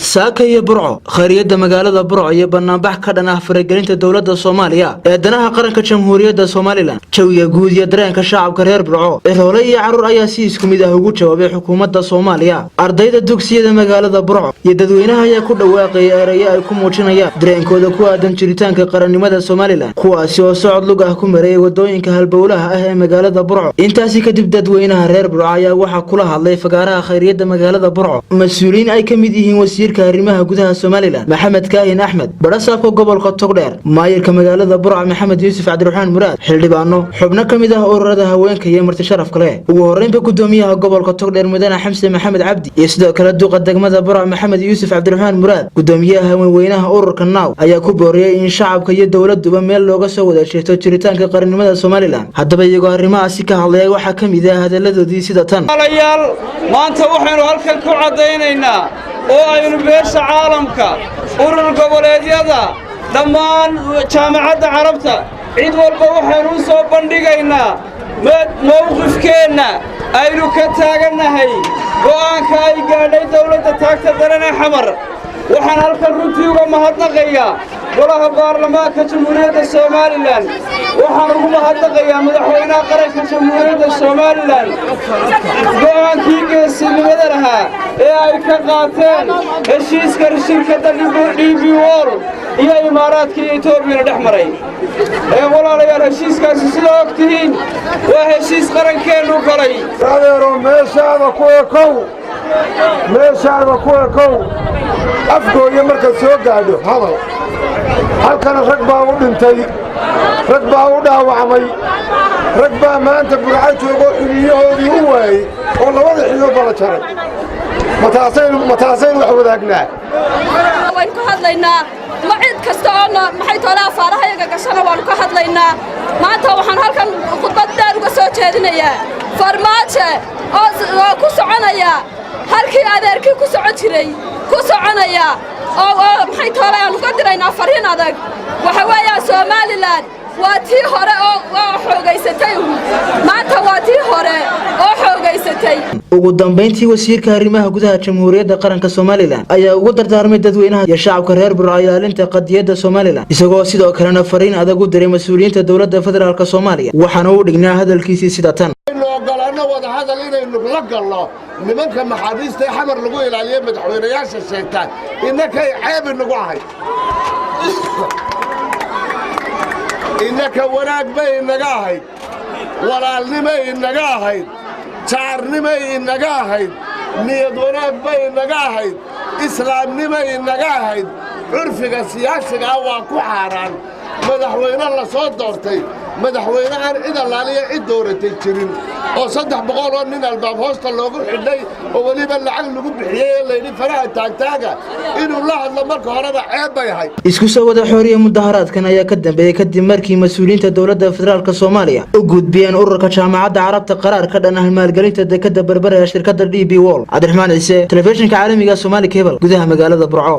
Saaka iyo Burco, khayriyadda magaalada Burco iyo banaanbax ka dhan ah faragelinta dowladda Soomaaliya ee danaha qaranka Jamhuuriyadda Somaliland. Jawiga guud iyo dareenka shacabka reer Burco, ciroole iyo carruur, ayaa si isku mid ah ugu jawaabay xukuumadda Soomaaliya. Ardayda dugsiyada magaalada Burco iyo dadweynaha ayaa ku dhawaaqayay erayo ay ku muujinayaan dareenkooda ku aadan jiritaanka qarannimada Somaliland, kuwaasi oo socod lug ah ku marayay wadooyinka halbowlaha ah ee magaalada Burco. Intaasi kadib, dadweynaha reer Burco ayaa waxaa kula hadlay fagaaraha khayriyadda magaalada Burco mas-uuliyiin ay ka mid yihiin wasiirka arrimaha gudaha Somaliland Maxamed Kaahin Axmed, badhasaabka gobolka Togdheer, maayirka magaalada Burco Maxamed Yuusuf Cabdiraxmaan Muraad, xildhibaano, xubno ka mid ah ururada haweenka iyo marti sharaf kale. Ugu horreynba, gudoomiyaha gobolka Togdheer mudane Xamse Maxamed Cabdi iyo sidoo kale duqa degmada Burco Maxamed Yuusuf Cabdiraxmaan Muraad, gudoomiyaha haweenweynaha ururka Naaw, ayaa ku booriyey in shacabka iyo dowladuba meel looga soo wada jeesto jiritaanka qarannimada Somaliland. Haddaba, iyagoo arrimahaasi ka hadlaya, waxaa ka mid ah hadalladoodii sida tan: Walaalayaal, maanta waxaynu halkan ku caddaynaynaa oo aynu beesha caalamka, urur goboleedyada, dhammaan Jaamacadda Carabta, cid walba waxaynu u soo bandhigaynaa mowqifkeenna aynu ka taagannahay go'aanka ay gaadhay dawladda taagta daran ee Xamar. Waxaan halkan runtii uga mahadnaqayaa golaha baarlamaanka Jamhuuriyadda Somaliland. Waxaan ugu mahadnaqayaa madaxweynaha qaranka Jamhuuriyadda Somaliland go'aankii geesinimada lahaa ee ay ka qaateen heshiiska shirkadda DP World iyo Imaaraadka iyo Etoobiyana dhex maray. Ee walaalayaal, heshiiskaasi, sidaa og tihiin, waa heshiis qarankeennu galay. Adeero, meeshaada ku ekow, meeshaada ku ekow. Afgooye markaad soo gaadho hadal. Halkana rag baa u dhintay, rag baa u dhaawacmay, rag baa maanta Burca joogoo xiniyahoodii u waayey oo labada xiniyood bala jaray. Ma taasaynu wax wadaagnaa? Waynu ka hadlaynaa. Ma cid kasta oo maxay toole afaarahayaga gashana waannu ka hadlaynaa. Maanta waxaan halkan khudbad dheer uga soo jeedinayaa Farmaajo oo ku soconaya halkii adeerkii ku socon jiray ku soconaya, oo maxay toole aan uga diraynaa farriin adag. Waxa weeyaan, Somaliland waa tii hore oo xoogaysatay. Maanta waa tii hore oo xoogaysatay. Ugu dambayntii, wasiirka arrimaha gudaha Jamhuuriyadda Qaranka Somaliland ayaa ugu dardaarmay dadweynaha iyo shacabka reer Burco ilaalinta qadiyadda Somaliland, isagoo sidoo kalena fariin adag u diray mas-uuliyiinta dowladda federaalka Soomaaliya. Waxaana uu dhignaa hadalkiisii sida tan: Aynu ogolaanno wadahadal inaynu la galno nimanka maxaabiista ee Xamar lagu ilaaliyo madaxweynayaasha sheegtaa, innakay ceeb inagu ahayd. Innaka wanaag bay inaga ahayd, walaalnimay inaga ahayd, jaarnimay inaga ahayd, niyad wanaag bay inaga ahayd, islaamnimay inaga ahayd. Curfiga siyaasiga ah waa ku xaaraan madaxweyne la soo doortay, madaxweyne aan cid allaaliya cid dooratay jirin, oo 300 oo nin albaab hoosta loogu xidhay, oo weliba lacag lagu bixiyey ee layidhi faraha taagtaaga, inuu la hadlo marka horeba ceeb bay ahayd. Isku soo wada xooriya, mudaharaadkan ayaa ka dambeeyey kadib markii mas-uuliyiinta dowladda federaalka Soomaaliya u gudbiyeen ururka Jaamacadda Carabta qaraar ka dhan ah maalgelinta dekada Berbera ee shirkadda DP World. Cabdiraxmaan Ciise, telefishinka caalamiga Somali Cable, gudaha magaalada Burco.